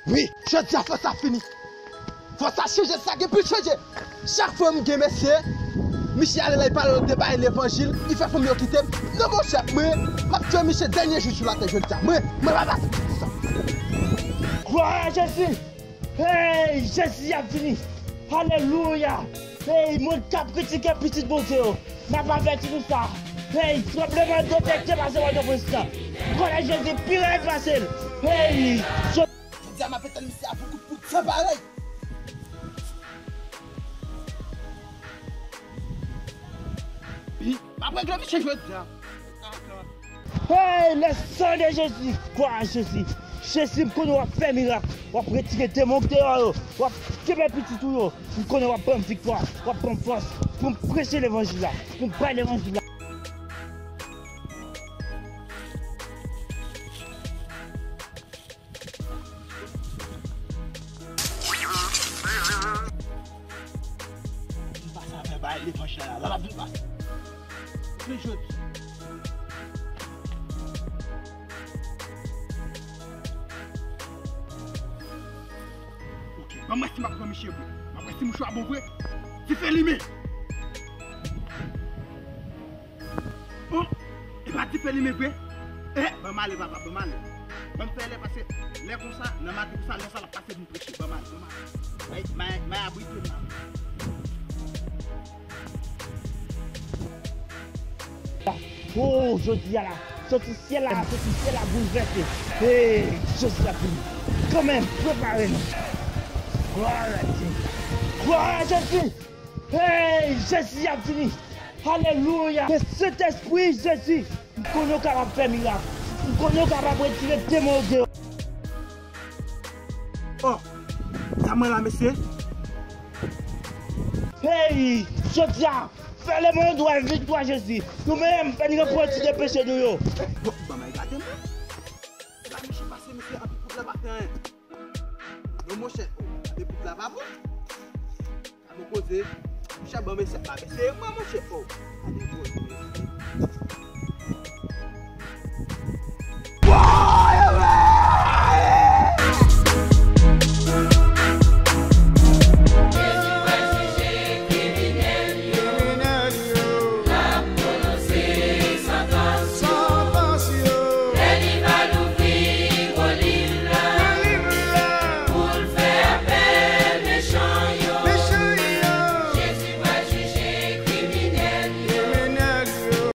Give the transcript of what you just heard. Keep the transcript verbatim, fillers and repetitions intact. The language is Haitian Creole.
Wi, jodi a fò sa fini. Fò sa chanje, sa gen pou chanje. Chak fwa m gen mesye, misye ale la, li pale yo de bay levanjil, li fè fanmi yo kite m. Non, monchè, mwen, m ap jwe misye dènye jou sou latè jodi a. Mwen, mwen pa pase pou sa. Glwa a Jezi! Hey, Jezi ap vini! Alelouya! Hey, moun k ap kritike pitit Bondye yo, m ap avèti nou sa. Hey, tranblemanntè te pase Pòtoprens lan. Glwa a Jezi pi rèd pase l. Hey, jodi a m ap etann misye avèk kout poud san parèy. Pi, m ap regle misye jodi a. Hey, le sang de Jésus! Glwa a Jezi! Jezi, m konnen w ap fè mirak. W ap retire demon k deyò yo. W ap kenbe pitit ou yo. M konnen w ap ban m viktwa. W ap ban m fòs pou m preche levanjil la. Pou m bay levanjil la. Vin pase avè bay levanjil la, la, la, vin pase. Vin jodi. Ok, ban m wè si m ap pran misye vre. M ap wè si mouchwa bon vre. Dife limen. Bon, e pa dife limen vre. Eh, ban m ale, papa, ban m ale. Ban m fè lè, paske lè konsa, nan maten konsa, lè sa l ap pase vin preche. Ban m ale, ban m ale. May, may, may abrite m la. Oh, jodi a la, soti syèl la, soti syèl la boulvèse. Hey, Jezi ap vini. Kanmenm, prepare nou. Glwa a Jezi. Glwa a Jezi. Hey, Jezi ap vini. Alelouya. Men Sentespri Jezi, m konnen w kapab fè mirak. M konnen w kapab retire demon yo deyò. Oh, sa mwen la, mesye. Hey, jodi a, fè lemonn wè viktwa Jezi. Nou menm, fè n repanti de peche nou yo. Bon, ban m gade mwen. E pa misye pase, misye anpi poud la pa fè anyen. Non, monchè, oh, gade poud la pa bon. Gade koze. Monchè, ban m eseye, pa eseye mwen, monchè, oh. Gade koze, mesye.